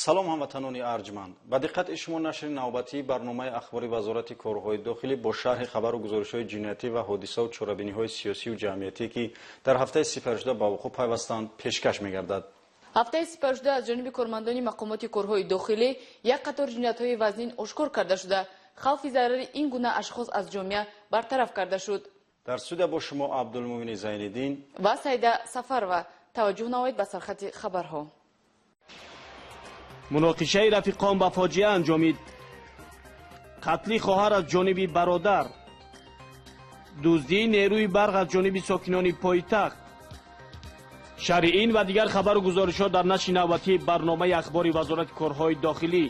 Салом, ҳамватанони арҷманд! Ба диққати шумо нашри навбатии барномаи ахбори Вазорати корҳои дохилӣ бо шарҳи хабару гузоришҳои ҷиноятӣ ва ҳодисаву чорабиниҳои сиёсию ҷамъиятӣ, ки дар ҳафтаи сипаришуда ба вуқӯъ пайвастанд, пешкаш мегардад. Ҳафтаи сипаришуда аз ҷониби кормандони мақомоти корҳои дохилӣ як қатор ҷиноятҳои вазнин ошкор карда шуда, хавфи зарари ин гуна ашхос аз ҷомеа бартараф карда шуд. Дар студия бо шумо Абдулмуъмини Зайниддин ва Саида Сафарова. Таваҷҷӯҳ намоед ба сархати хабарҳо. Муноқишаи рафиқон ба фоҷиа анҷомид. Қатли хоҳар аз ҷониби бародар, дуздии нерӯи барқ аз ҷониби сокинони пойтахт. Шарҳи ин ва дигар хабару гузоришҳо дар нашри навбатии барномаи ахбори Вазорати корҳои дохилӣ.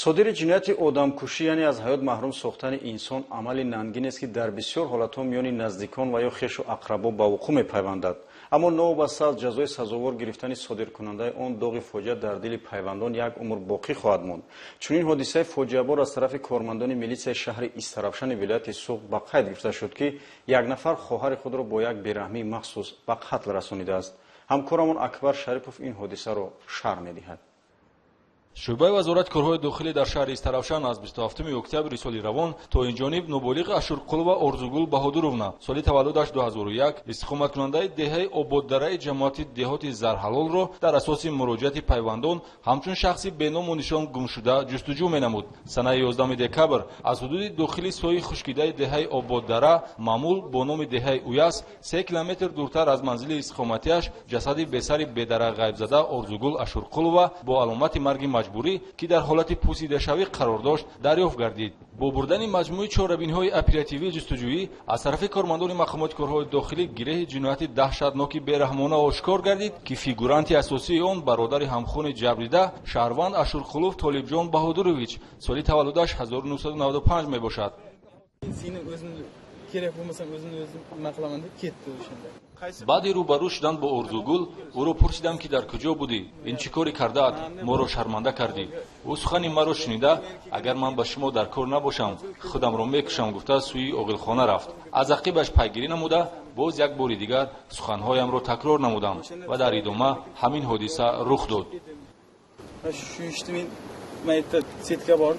Содири ҷинояти одамкушӣ, яъне аз ҳаёт маҳрум сохтани инсон, амали нангинест, ки дар бисёр ҳолатҳо миёни наздикон ва ё хешу ақрабо ба вуқӯъ мепайвандад. Аммо новобаста аз ҷазои сазовор гирифтани содиркунандаи он, доғи фоҷиа дар дили пайвандон як умр боқӣ хоҳад монд. Чунин ҳодисаи фоҷиабор аз тарафи кормандони милитсияи шаҳри Истаравшани вилояти Суғд ба қайд гирифта шуд, ки як нафар хоҳари худро бо як бераҳмии махсус ба қатл расонидааст. Ҳамкорамон Акбар Шарипов ин ҳодисаро шарҳ медиҳад. Шӯъбаи Вазорати корҳои дохилӣ дар шаҳри Истаравшан аз 27 октябри соли равон то ин ҷониб ноболиғ Ашурқулова Орзугул Баҳодуровна, соли таваллудаш 2001, истиқоматкунандаи деҳаи Ободдараи ҷамоати деҳоти Зарҳалолро дар асоси муроҷиати пайвандон ҳамчун шахси беному нишон гумшуда ҷустуҷӯ менамуд. Санаи 11 декабр аз ҳудуди дохили соҳи хушкидаи деҳаи Ободдара, маъмул бо номи деҳаи Уяс, 3 километр дуртар аз манзили истиқоматиаш ҷасади бесари бедарак ғайбзада Орзугул Ашурқулова бо аломати марги маҷбурӣ, ки дар ҳолати пусидашавӣ қарор дошт, дарёфт гардид. Бо бурдани маҷмӯи чорабиниҳои оперативии ҷустуҷӯӣ аз тарафи кормандони мақомоти корҳои дохилӣ гиреҳи ҷинояти даҳшатноки бераҳмона ошкор гардид, ки фигуранти асосии он бародари ҳамхуни ҷабрдида, шаҳрванд Ашурқулов Толибҷон Баҳодурович, соли таваллудаш 1995 мебошад. Seni o'zim kerak bo'lmasam, o'zimni o'zim nima qilaman deb ketdi o'shanda. Баъди рӯбарӯ шудан бо Орзугул ӯро пурсидам, ки дар куҷо будӣ, ин чӣ коре кардаат, моро шарманда кардӣ. Ӯ сухани маро шунида, агар ман ба шумо дар кор набошам, худамро мекушам, гуфта, сӯи оғилхона рафт. Аз ақибаш пайгирӣ намуда, боз як бори дигар суханҳоямро такрор намудам ва дар идома ҳамин ҳодиса рух дод. Shu ishni men mayerda setka bor.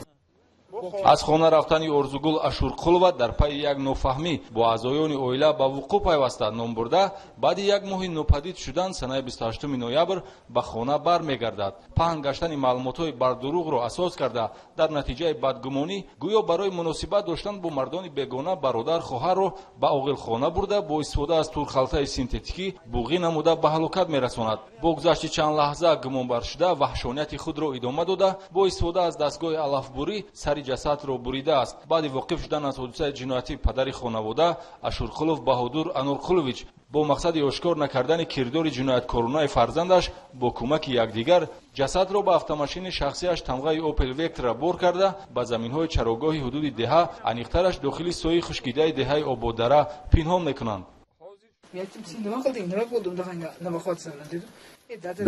Аз хона рафтани Орзугул Ашурқулова дар пайи як нофаҳмӣ бо аъзоёни оила ба вуқӯъ пайваста номбурда, баъди як моҳи нопадид шудан санаи 28 ноябр ба хона бармегардад. Паҳн гаштани маълумотҳои бардурӯғро асос карда, дар натиҷаи бадгумонӣ, гӯё барои муносибат доштан бо мардони бегона, бародар хоҳарро ба оғилхона бурда, бо истифода аз турхалтаи синтетикӣ буғӣ намуда, ба ҳалокат мерасонад. Бо гузашти чанд лаҳза гумонбаршуда ваҳшонияти худро идома дода, бо истифода аз дастгоҳи алафбурӣ сари ҷасадро буридааст. Баъди воқиф шудан аз ҳодисаи ҷиноятӣ падари хонавода Ашурқулов Баҳодур Анурқулович бо мақсади ошкор накардани кирдори ҷинояткоронаи фарзандаш бо кӯмаки якдигар ҷасадро ба автомошини шахсиаш тамғаи Опел Вектра бор карда, ба заминҳои чарогоҳи ҳудуди деҳа, аниқтараш дохили соҳи хушкидаи деҳаи Ободдара пинҳон мекунанд.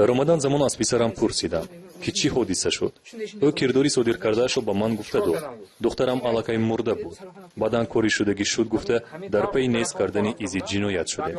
Дар омадан замон аз писарам пурсидам, ки чӣ ҳодиса шуд. Ӯ кирдори содир кардаашро ба ман гуфта дод. Духтарам аллакай мурда буд. Баъдан кори шудагӣ шуд гуфта, дар пайи нест кардани изи ҷиноят шудем.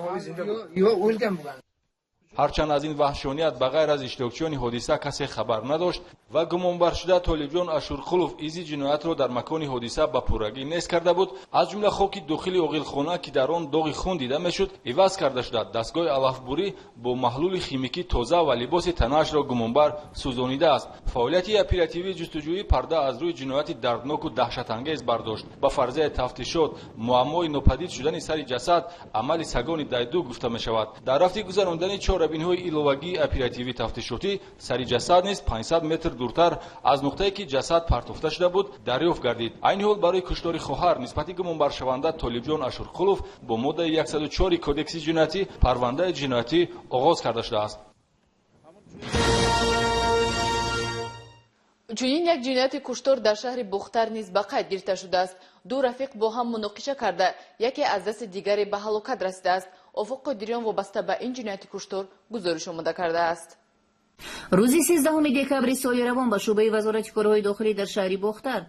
Ҳарчанд аз ин ваҳшоният ба ғайр аз иштирокчиёни ҳодиса касе хабар надошт ва гумонбаршуда Толибҷон Ашурқулов изи ҷиноятро дар макони ҳодиса ба пуррагӣ нест карда буд, аз ҷумла хоки дохили оғилхона, ки дар он доғи хун дида мешуд, иваз карда шуда, дастгоҳи алафбурӣ бо маҳлули химикӣ тоза ва либоси танаашро гумонбар сӯзонидааст. Фаъолияти оперативии ҷустуҷӯӣ парда аз рӯи ҷинояти дардноку даҳшатангез бардошт. Ба фарзияи тафтишот, муаммои нопадид шудани сари ҷасад амали сагони дайду гуфта мешавад. Дар рафти гузарондани чорабиниҳои иловагии оперативӣ тафтишотӣ сари ҷасад низ 500 метр дуртар аз нуқтае, ки ҷасад партофта шуда буд, дарёфт гардид. Айни ҳол барои куштори хоҳар нисбати гумонбаршаванда Толибҷон Ашурқулов бо моддаи 104 Кодекси ҷиноятӣ парвандаи ҷиноятӣ оғоз карда шудааст. Чунин як ҷинояти куштор дар шаҳри Бухтар низ ба қайд гирифта шудааст. Ду рафиқ бо ҳам муноқиша карда, яке аз дасти дигаре ба ҳалокат расидааст. Офоқ Қодириён вобаста ба ин ҷинояти куштор гузориш омода кардааст. Рӯзи 13 декабри соли равон ба шӯъбаи Вазорати корҳои дохилӣ дар шаҳри Бохтар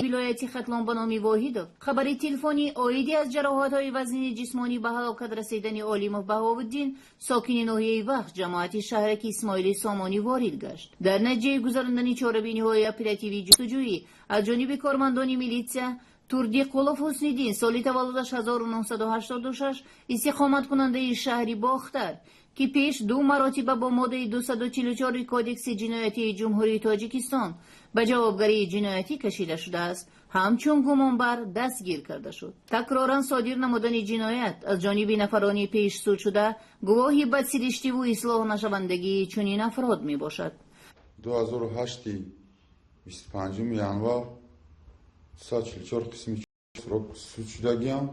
Вилояти Хатлон ба номи Воҳидов хабари телефонӣ оиди аз ҷароҳатҳои вазнини ҷисмонӣ ба ҳалокат расидани Олимов Баҳовуддин, сокини ноҳияи Вахш, ҷамоати шаҳраки Исмоили Сомонӣ ворид гашт. Дар натиҷаи гузарондани чорабиниҳои оперативии ҷустуҷӯӣ аз ҷониби кормандони милитсия, Турдиқулов Ҳусниддин, соли таваллудаш 1986, истиқоматкунандаи шаҳри Бохтар, ки пеш ду маротиба бо моддаи 244 Кодекси ҷиноятии Ҷумҳурии Тоҷикистон ба ҷавобгарии ҷиноятӣ кашида шудааст, ҳамчун гумонбар дастгир карда шуд. Такроран содир намудани ҷиноят аз ҷониби нафарони пешсудшуда гувоҳи бадсириштиву ислоҳ нашавандагии чунин афрод мебошад. 2008 25 январ 244 қисми суд шудагиам,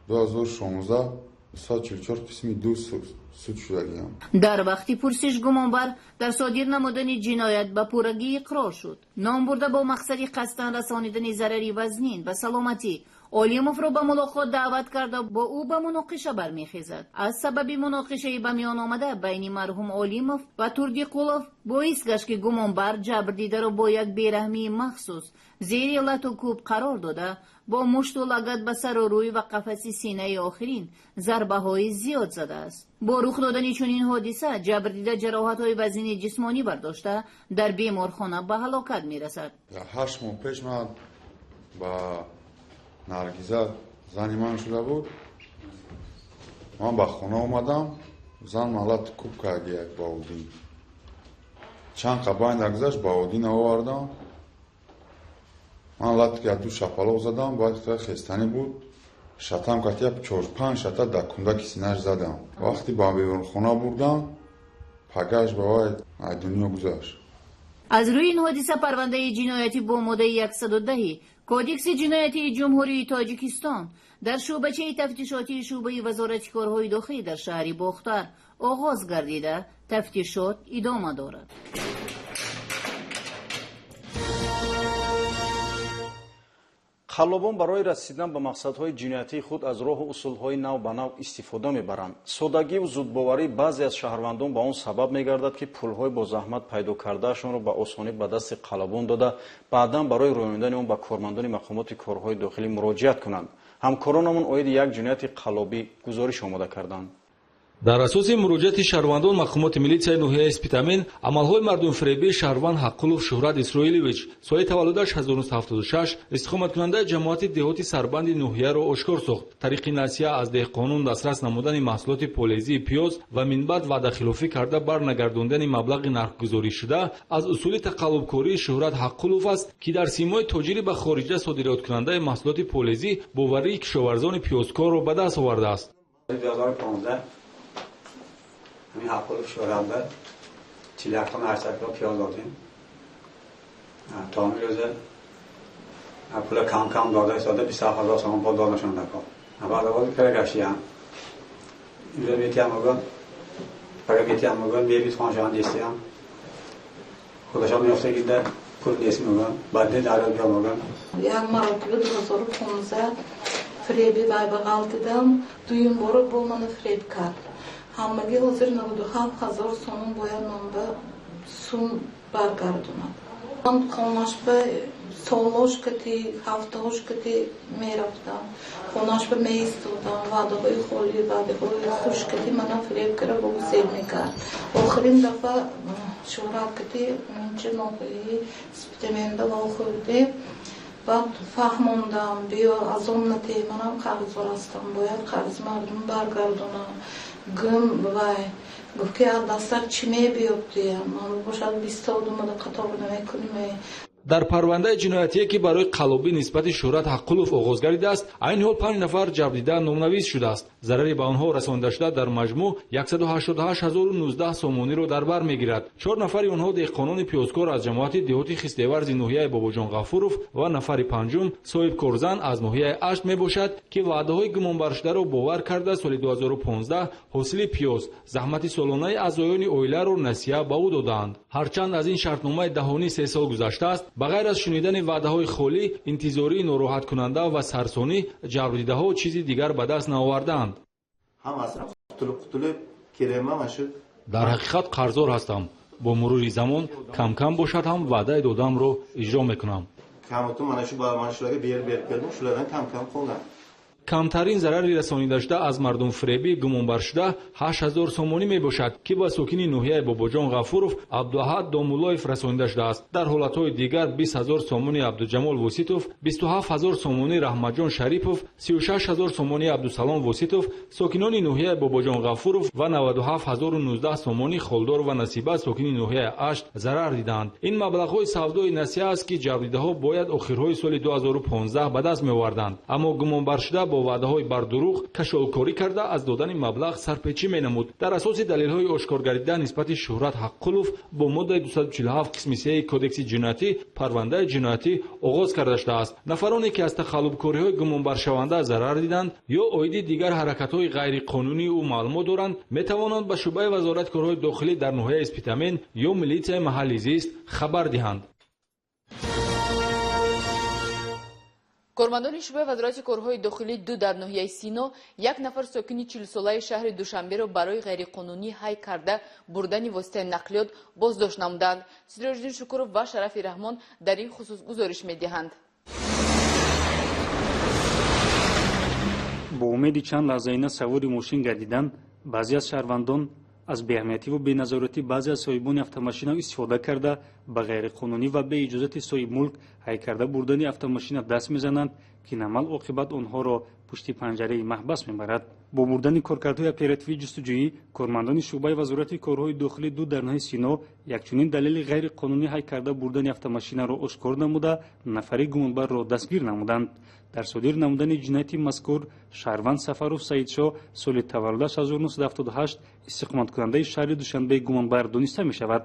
2016 244 қисми 2 суд шудагиам. Дар вақти пурсиш гумонбар дар содир намудани ҷиноят ба пуррагӣ иқрор шуд. Номбурда бо мақсади қасдан расонидани зарари вазнин ба саломатӣ Олимовро ба мулоқот даъват карда, бо ӯ ба муноқиша бармехезад. Аз сабаби муноқишаи ба миён омада байни марҳум Олимов ва Турдиқулов боис гашт, ки гумонбар ҷабрдидаро бо як бераҳмии махсус зери лату кӯб қарор дода, бо мушту лагат ба сару рӯй ва қафаси синаи охирин зарбаҳои зиёд задааст. Бо рух додани чунин ҳодиса ҷабрдида ҷароҳатҳои вазнини ҷисмонӣ бардошта, дар беморхона ба ҳалокат мерасад. 8 моҳ пеш ман ба Наргиза, зани ман шуда буд, ман ба хона омадам, зан ман лату кӯб карди як Баҳоддин. Чанд қабайн нагузашт, Баҳоддин овардам, ман лату як ду шапалоқ задам, баъд хестанӣ буд, шатам катия чор панҷ шата дар кундаки синаш задам. Вақте ба беморхона бурдам, пагаш ба вай аз дунё гузашт. Аз рӯи ин ҳодиса парвандаи ҷиноятӣ бо моддаи 110 Кодекси ҷиноятии Ҷумҳурии Тоҷикистон дар шӯъбачаи тафтишотии шӯъбаи Вазорати корҳои дохилӣ дар шаҳри Бохтар оғоз гардида, тафтишот идома дорад. Қаллобон барои расидан ба мақсадҳои ҷиноятии худ аз роҳу усулҳои нав ба нав истифода мебаранд. Содагиву зудбоварии баъзе аз шаҳрвандон ба он сабаб мегардад, ки пулҳои бо заҳмат пайдо кардаашонро ба осонӣ ба дасти қаллобон дода, баъдан барои рӯёнидани он ба кормандони мақомоти корҳои дохилӣ муроҷиат кунанд. Ҳамкоронамон оиди як ҷинояти қаллобӣ гузориш омода карданд. Дар асоси муроҷиати шаҳрвандон мақомоти милитсияи ноҳияи Спитамен амалҳои мардумфиребии шаҳрванд Ҳаққулов Шуҳрат Исроилович, соли таваллудаш 1976, истиқоматкунандаи ҷамоати деҳоти Сарбанди ноҳияро ошкор сохт. Тариқи насия аз деҳқонон дастрас намудани маҳсулоти полезии пиёз ва минбаъд ваъдахилофӣ карда барнагардондани маблағи нархгузоришуда аз усули тақаллубкории Шуҳрат Ҳаққулов аст, ки дар симои тоҷири ба хориҷа содироткунандаи маҳсулоти полезӣ боварии кишоварзони пиёзкорро ба даст овардааст. 2015 ҳамин Ҳаққулов Шӯҳратба 41 тонна 800 кило пиёз додем. То ҳамин рӯза пула кам кам дода истода, 27 000 сомон бо додашон дакор. Баъд аввал кара гаштиям. Инҷо метиям мегӯян, пага метиям мегӯян, мебит хоншаҳан нестиям. Худашон меёфтагида пул нест мегӯян, баъд дарё биё мегӯян. Як маротиба 2015 фиреби вай ба ғалтидам, дуюм бора бо мана фиреб кард. Ҳамагӣ ҳозир 97 000 сомон бояд ман ба сум баргардонад. Ман хонашба солҳош кати, ҳафтаҳош кати мерафтам, хонашба меистодам, ваъдаҳои холӣ, ваъдаҳои хуш кати мана фиреб кара, богусел мекард. Охирин дафъа Шӯҳрат кати инҷа ноҳияи Спитаменда вохӯрдем. Баъд фаҳмондам, биё, азон натӣ, манам қарздор ҳастам, бояд қарзи мардум баргардонам. Гум вай гуфт, ки аз дастат чӣ мебиёбдиям, ман бошад бистодумада қатор намекунем. Дар парвандаи ҷиноятие, ки барои қаллобӣ нисбати Шӯҳрат Ҳаққулов оғоз гардидааст, айни ҳол панҷ нафар ҷабрдида номнавис шудааст. Зарари ба онҳо расондашуда дар маҷмӯъ 188 019 сомониро дар бар мегирад. Чор нафари онҳо деҳқонони пиёзкор аз ҷамоати деҳоти Хистеварзи ноҳияи Бобоҷон Ғафуров ва нафари панҷум соҳибкорзан аз ноҳияи Ашт мебошад, ки ваъдаҳои гумонбаршударо бовар карда, соли 2015 ҳосили пиёз, заҳмати солонаи аъзоёни оиларо насия ба ӯ додаанд. Ҳарчанд аз ин шартномаи даҳонӣ 3 сол гузаштааст, ба ғайр аз шунидани ваъдаҳои холӣ, интизории нороҳаткунанда ва сарсонӣ, ҷабрдидаҳо чизи дигар ба даст наовардаанд. Дар ҳақиқат қарздор ҳастам. Бо мурури замон кам-кам бошад ҳам ваъдаи додаамро иҷро мекунам. Kamutni mana shu mana shularga berib berib keldim, shulardan kam kam qolgan. Камтарин зарари расонидашуда аз мардумфиребӣ гумонбаршуда 8000 сомонӣ мебошад, ки ба сокини ноҳияи Бобоҷон Ғафуров Абдуаҳад Домуллоев расонида шудааст. Дар ҳолатҳои дигар 20 000 сомони Абдуҷамол Воситов, 27 000 сомони Раҳматҷон Шарипов, 36 000 сомони Абдусалом Воситов, сокинони ноҳияи Бобоҷон Ғафуров ва 97 019 сомони Холдорова Насиба, сокини ноҳияи Ашт зарар дидаанд. Ин маблағҳои савдои насия аст, ки ҷабрдидаҳо бояд охирҳои соли 2015 ба даст меоварданд, аммо гумонбаршуда бо ваъдаҳои бардурӯғ кашолкорӣ карда аз додани маблағ сарпечӣ менамуд. Дар асоси далелҳои ошкоргардида нисбати Шӯҳрат Ҳаққулов бо моддаи 247 қисми 3 Кодекси ҷиноятӣ парвандаи ҷиноятӣ оғоз карда шудааст. Нафароне, ки аз тақаллубкориҳои гумонбаршаванда зарар диданд ё оиди дигар ҳаракатҳои ғайриқонунии ӯ маълумот доранд, метавонанд ба шӯъбаи Вазорати корҳои дохилӣ дар ноҳияи Спитамен ё милитсияи маҳалли зист хабар диҳанд. Кормандони шӯъбаи Вазорати корҳои дохилӣ ду дар ноҳияи Сино як нафар сокини 40-солаи шаҳри Душанберо барои ғайриқонунӣ ҳай карда бурдани воситаи нақлиёт боздошт намуданд. Сироҷиддин Шукуров ва Шарафи Раҳмон дар ин хусус гузориш медиҳанд. Бо умеди чанд лаҳзаина савори мошин гардидан, баъзе аз шаҳрвандон аз беаҳамиятиву беназоратӣ баъзе аз соҳибони автомашина истифода карда ба ғайриқонунӣ ва беиҷозати соҳибмулк ҳай карда бурдани автомашина даст мезананд, ки ин амал оқибат онҳоро пушти панҷараи маҳбас мебарад. Бо бурдани коркардҳои оперативии ҷустуҷӯӣ кормандони шӯъбаи Вазорати корҳои дохилӣ ду дар ноҳияи Сино якчунин далели ғайриқонунӣ ҳай карда бурдани автомашинаро ошкор намуда нафари гумонбарро дастгир намуданд. Дар содир намудани ҷинояти мазкур шаҳрванд Сафаров Саидшоҳ, соли таваллудаш 1978, истиқоматкунандаи шаҳри Душанбе гумонбар дониста мешавад.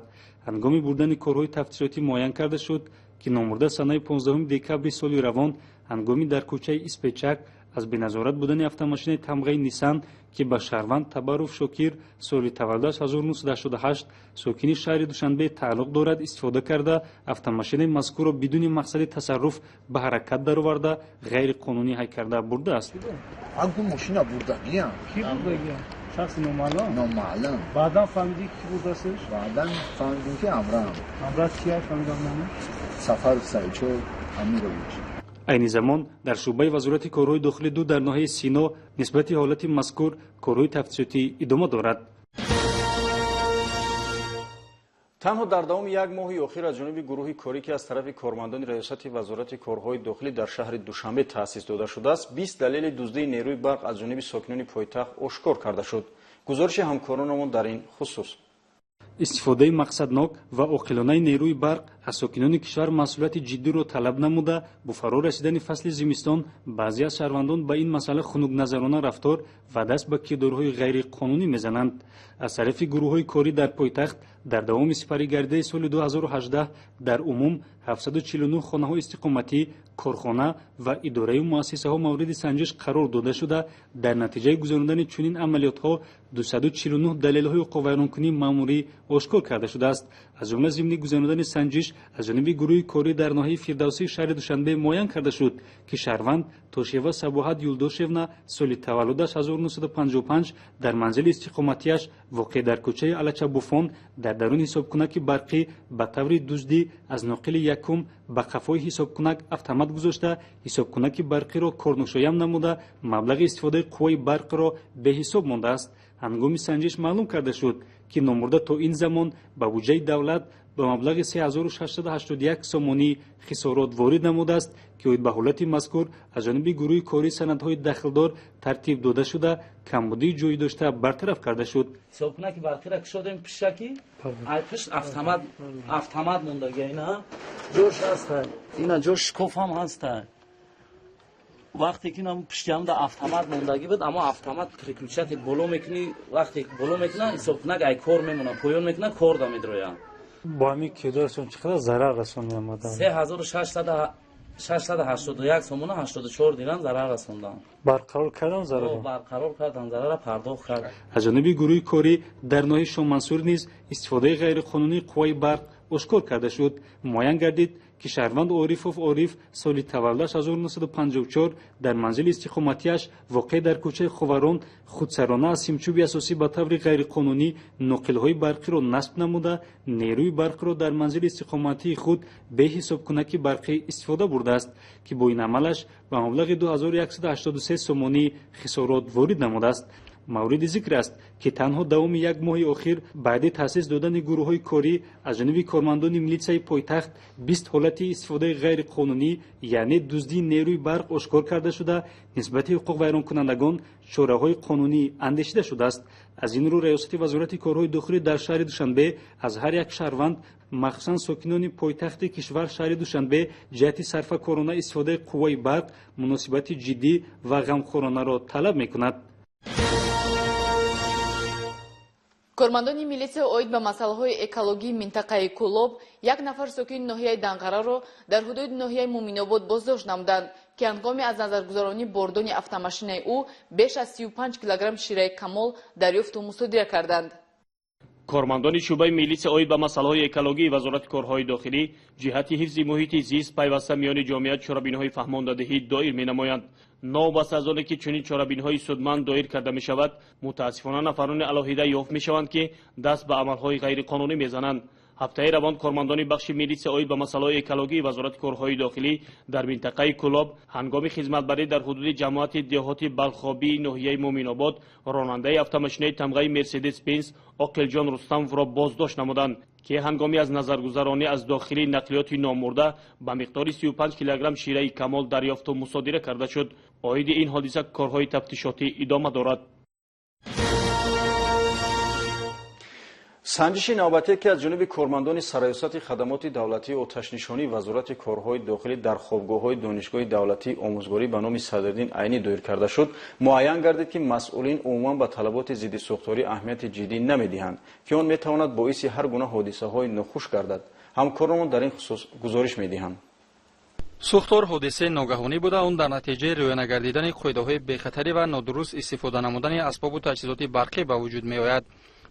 Ҳангоми бурдани корҳои тафтишотӣ муайян карда шуд, ки номурда санаи 15 декабри соли равон ҳангоми дар кӯчаи Испечак аз беназорат будани автомашинаи тамғаи Нисан, ки ба шаҳрванд Табаров Шокир, соли таваллудаш 1988, сокини шаҳри Душанбе тааллуқ дорад, истифода карда автомашинаи мазкурро бидуни мақсади тасарруф ба ҳаракат дароварда ғайриқонунӣ ҳай карда бурдааст. Шахси номаълум? Номаълум. Баъдан фаҳмидӣ, ки бурдастш? Баъдан фаҳмидем, ки Амрам. Амрат кия, фаҳмидам номаш? Сафаров Саидшо Амирович. Айни замон дар шӯъбаи Вазорати корҳои дохилӣ ду дар ноҳияи Сино нисбати ҳолати мазкур корҳои тафтишотӣ идома дорад. Танҳо дар давоми як моҳи охир аз ҷониби гурӯҳи корӣ, ки аз тарафи кормандони Раёсати Вазорати корҳои дохилӣ дар шаҳри Душанбе таъсис дода шудааст, 20 далели дуздии нерӯи барқ аз ҷониби сокинони пойтахт ошкор карда шуд. Гузориши ҳамкоронамон дар ин хусус. Истифодаи мақсаднок ва оқилонаи нерӯи барқ аз сокинони кишвар масъулияти ҷиддиро талаб намуда, бо фаро расидани фасли зимистон баъзе аз шаҳрвандон ба ин масъала хунукназарона рафтор ва даст ба кирдорҳои ғайриқонунӣ мезананд. Аз тарафи гурӯҳҳои корӣ дар пойтахт дар давоми сипаригардидаи соли 2018 дар умум 749 хонаҳои истиқоматӣ, корхона ва идораю муассисаҳо мавриди санҷиш қарор дода шуда, дар натиҷаи гузарондани чунин амалиётҳо 249 далелҳои ҳуқуқвайронкунии маъмурӣ ошкор карда шудааст. Аз ҷумла зимни гузарондани санҷиш аз ҷониби гурӯҳи корӣ дар ноҳияи Фирдавсии шаҳри Душанбе муайян карда шуд, ки шаҳрванд Тошева Сабоҳат Юлдошевна, соли таваллудаш 1955, дар манзили истиқоматиаш воқеъ дар кӯчаи Алачабуфон дар даруни ҳисобкунаки барқӣ ба таври дуздӣ аз ноқили якум ба қафои ҳисобкунак автомат гузошта, ҳисобкунаки барқиро корношоям намуда, маблағи истифодаи қувваи барқро беҳисоб мондааст. Ҳангоми санҷиш маълум карда шуд, ки номурда то ин замон ба буҷаи давлат ба маблағи 3681 сомонӣ хисорот ворид намудааст, ки оид ба ҳолати мазкур аз ҷониби гурӯҳи кории санадҳои дахлдор тартиб дода шуда, камбудии ҷой дошта бартараф карда шуд. Ҳисобкунаки барқиро кушодем, пишаки ай пишт автомат мондага, ина ҷош ҳаста, ина ҷош шикоф ҳам ҳаста. Вақте ки нам пиштиамда автомат мондагӣ буд, аммо автомат переключатель боло мекунӣ, вақте боло мекуна, ҳисобкунак ай кор мемона, поён мекуна, кор да медроя. Бо ҳамин кирдорашон чӣ қадар зарар расонида? 3681 сомона 84 дирам зарар расондам. Барқарор кардан зарарро? Барқарор кардан, зарарро пардохт кард. Аз ҷониби гурӯҳи корӣ дар ноҳияи Шоҳмансур низ истифодаи ғайриқонунии қувваи барқ ошкор карда шуд. Муайян гардид, ки шаҳрванд Орифов Ориф соли таваллудаш 1954 дар манзили истиқоматиаш воқеъ дар кӯчаи Ховарон худсарона аз симчӯби асосӣ ба таври ғайриқонунӣ ноқилҳои барқиро насб намуда, нерӯи барқиро дар манзили истиқоматии худ бе ҳисобкунаки барқӣ истифода бурдааст, ки бо ин амалаш ба маблағи 2183 сомонӣ хисорот ворид намудааст. Мавриди зикр аст, ки танҳо давоми як моҳи охир баъди таъсис додани гурӯҳҳои корӣ аз ҷониби кормандони милитсияи пойтахт 20 ҳолати истифодаи ғайриқонунӣ, яъне дуздии нерӯи барқ ошкор карда шуда, нисбати ҳуқуқвайронкунандагон чораҳои қонунӣ андешида шудааст. Аз ин рӯ Раёсати Вазорати корҳои дохилӣ дар шаҳри Душанбе аз ҳар як шаҳрванд, махсусан сокинони пойтахти кишвар шаҳри Душанбе, ҷиҳати сарфакорона истифодаи қувваи барқ муносибати ҷиддӣ ва ғамхоронаро талаб мекунад. Кормандони милитсия оид ба масъалаҳои экологии минтақаи Кӯлоб як нафар сокини ноҳияи Данғараро дар ҳудуди ноҳияи Муминобод боздошт намуданд, ки ҳангоми аз назаргузаронӣ бордони автомашинаи ӯ беш аз 35 килограмм шираи камол дарёфту мусодира карданд. Кормандони шӯъбаи милитсия оид ба масъалаҳои экологии Вазорати корҳои дохилӣ ҷиҳати ҳифзи муҳити зист пайваста миёни ҷомеа чорабиниҳои фаҳмондадиҳӣ доир менамоянд. Новобаста аз оне ки чунин чорабиниҳои судманд доир карда мешавад, мутаассифона нафарони алоҳида ёфт мешаванд, ки даст ба амалҳои ғайриқонунӣ мезананд. Ҳафтаи равон кормандони бахши милитсия оид ба масъалаҳои экологии Вазорати корҳои дохилӣ дар минтақаи Кӯлоб ҳангоми хизматбарӣ дар ҳудуди ҷамоати деҳоти Балхобии ноҳияи Муминобод ронандаи автомошинаи тамғаи Мерседес Бенз Оқилҷон Рустамовро боздошт намуданд, ки ҳангоми аз назаргузаронӣ аз дохили нақлиёти номурда ба миқдори 35 килограмм шираи камол дарёфту мусодира карда шуд. Оиди ин ҳодиса корҳои тафтишотӣ идома дорад. Санҷиши навбатие, ки аз ҷониби кормандони Сарраёсати хадамоти давлатии оташнишонии Вазорати корҳои дохилӣ дар хобгоҳҳои Донишгоҳи давлатии омӯзгорӣ ба номи Садриддин Айнӣ доир карда шуд, муайян гардид, ки масъулин умуман ба талаботи зиддисӯхторӣ аҳамияти ҷиддӣ намедиҳанд, ки он метавонад боиси ҳар гуна ҳодисаҳои нохуш гардад. Ҳамкоронмон дар ин хусус гузориш медиҳанд. Сӯхтор ҳодисаи ногаҳонӣ буда, он дар натиҷаи риоя нагардидани қоидаҳои бехатарӣ ва нодуруст истифода намудани асбобу таҷҳизоти барқӣ ба вуҷуд меояд.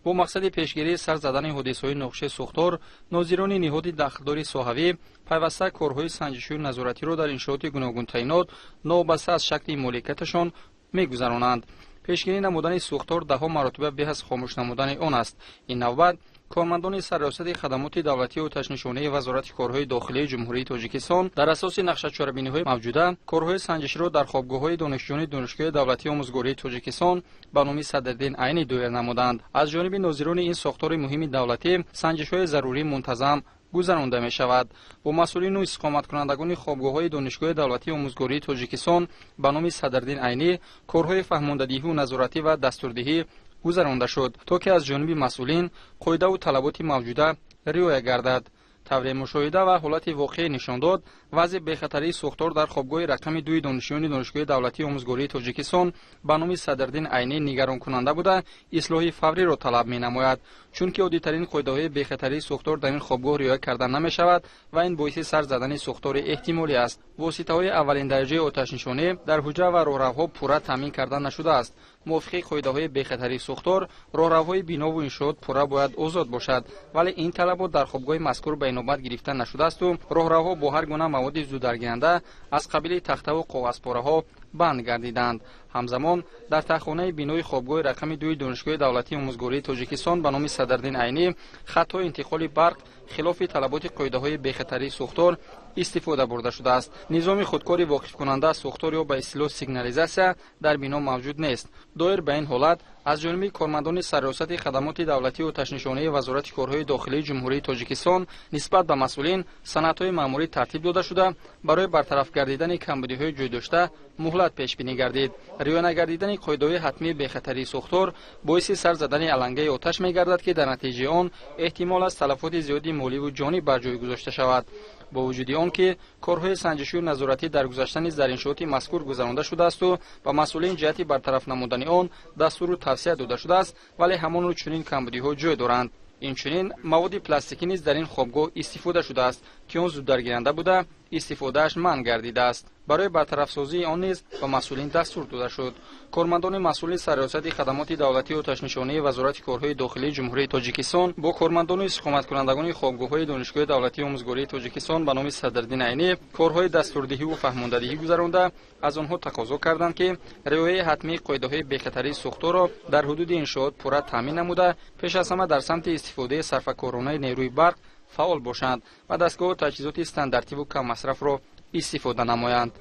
Бо мақсади пешгирии сар задани ҳодисаҳои нохуши сӯхтор, нозирони ниҳоди дахлдори соҳавӣ пайваста корҳои санҷишию назоратиро дар иншооти гуногунтаинот новобаста аз шакли моликияташон мегузаронанд. Пешгирӣ намудани сӯхтор даҳо маротиба беҳ аз хомӯш намудани он аст. Ин навбат кормандони Сарраёсати хадамоти давлатии оташнишонии Вазорати корҳои дохилии Ҷумҳурии Тоҷикистон дар асоси нақшачорабиниҳои мавҷуда корҳои санҷиширо дар хобгоҳҳои донишҷӯёни Донишгоҳи давлатии омӯзгории Тоҷикистон ба номи Садриддин Айнӣ доир намуданд. Аз ҷониби нозирони ин сохтори муҳими давлатӣ санҷишҳои зарурӣ мунтазам гузаронда мешавад. Бо масъулину истиқоматкунандагони хобгоҳҳои Донишгоҳи давлатии омӯзгории Тоҷикистон ба номи Садриддин Айнӣ корҳои фаҳмондадиҳию назоратӣ ва дастурдиҳӣ гузаронда шуд, то ки аз ҷониби масъулин қоидаву талаботи мавҷуда риоя гардад. Тавре мушоҳида ва ҳолати воқеӣ нишон дод, вазъи бехатарии сӯхтор дар хобгоҳи рақами дуи донишҷӯёни Донишгоҳи давлатии омӯзгории Тоҷикистон ба номи Садриддин Айнӣ нигаронкунанда буда, ислоҳи фавриро талаб менамояд, чунки оддитарин қоидаҳои бехатарии сӯхтор дар ин хобгоҳ риоя карда намешавад ва ин боиси сар задани сӯхтори эҳтимолӣ аст. Воситаҳои аввалиндараҷаи оташнишонӣ дар ҳуҷра ва роҳравҳо пурра таъмин карда нашудааст. Мувофиқи қоидаҳои бехатарии сӯхтор, роҳравҳои бинову иншоот пурра бояд озод бошад, вале ин талабот дар хобгоҳи мазкур ба инобат гирифта нашудаасту роҳравҳо бо ҳар гуна маводи зуддаргиранда аз қабили тахтаву коғазпораҳо банд гардиданд. Ҳамзамон дар таххонаи бинои хобгоҳи рақами дуи Донишгоҳи давлатии омӯзгории Тоҷикистон ба номи Садриддин Айнӣ хатҳои интиқоли барқ хилофи талаботи қоидаҳои бехатарии сӯхтор истифода бурда шудааст. Низоми худкори воқифкунанда аз сӯхтор ё ба истилоҳ сигнализатсия дар бино мавҷуд нест. Доир ба ин ҳолат аз ҷониби кормандони Сарраёсати хадамоти давлатии оташнишонии Вазорати корҳои дохилии Ҷумҳурии Тоҷикистон нисбат ба масъулин санадҳои маъмурӣ тартиб дода шуда, барои бартараф гардидани камбудиҳои ҷойдошта муҳлат пешбинӣ гардид. Риоя нагардидани қоидаҳои ҳатмии бехатарии сӯхтор боиси сар задани алангаи оташ мегардад, ки дар натиҷаи он эҳтимол аст талафоти зиёди моливу ҷонӣ бар ҷой гузошта шавад. Бо вуҷуди он ки корҳои санҷишию назоратӣ дар гузашта низ дар иншооти мазкур гузаронда шудаасту ба масъулин ҷиҳати бартараф намудани он дастуру тавсия дода шудааст, вале ҳамонро чунин камбудиҳо ҷой доранд. Инчунин маводи пластикӣ низ дар ин хобгоҳ истифода шудааст, ки он зуддаргиранда буда, Истифодааш манъ гардидааст. Барои бартарафсозии он низ ба масъулин дастур дода шуд. Кормандони масъули Сарриёсати хадамоти давлатии оташнишонии Вазорати корҳои дохилии Ҷумҳурии Тоҷикистон бо кормандону истиқоматкунандагони хобгоҳҳои Донишгоҳи давлатии омӯзгории Тоҷикистон ба номи Садриддин Айнӣ корҳои дастурдиҳиву фаҳмондадиҳӣ гузаронда, аз онҳо тақозо карданд, ки риояи ҳатмии қоидаҳои бехатарии сӯхторро дар ҳудуди иншоот пурра таъмин намуда, пеш аз ҳама дар самти истифодаи сарфакоронаи нерӯи барқ фаъол бошанд ва дастгоҳу таҷҳизоти стандартиву каммасрафро истифода намоянд.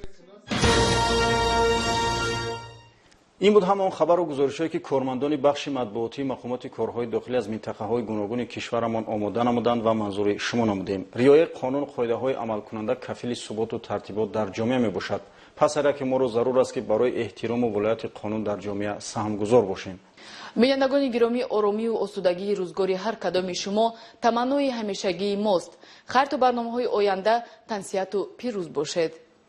Ин буд ҳамон хабару гузоришҳое, ки кормандони бахши матбуотии мақомоти корҳои дохилӣ аз минтақаҳои гуногуни кишварамон омода намуданд ва манзури шумо намудем. Риояи қонуну қоидаҳои амалкунанда кафили суботу тартибот дар ҷомеа мебошад. Пас ҳар яке моро зарур аст, ки барои эҳтирому волояти қонун дар ҷомеа саҳмгузор бошем. Бинандагони гиромӣ, оромию осудагии рӯзгори ҳар кадоми шумо таманнои ҳамешагии мост. Хайр, то барномаҳои оянда тансиҳату пирӯз бошед.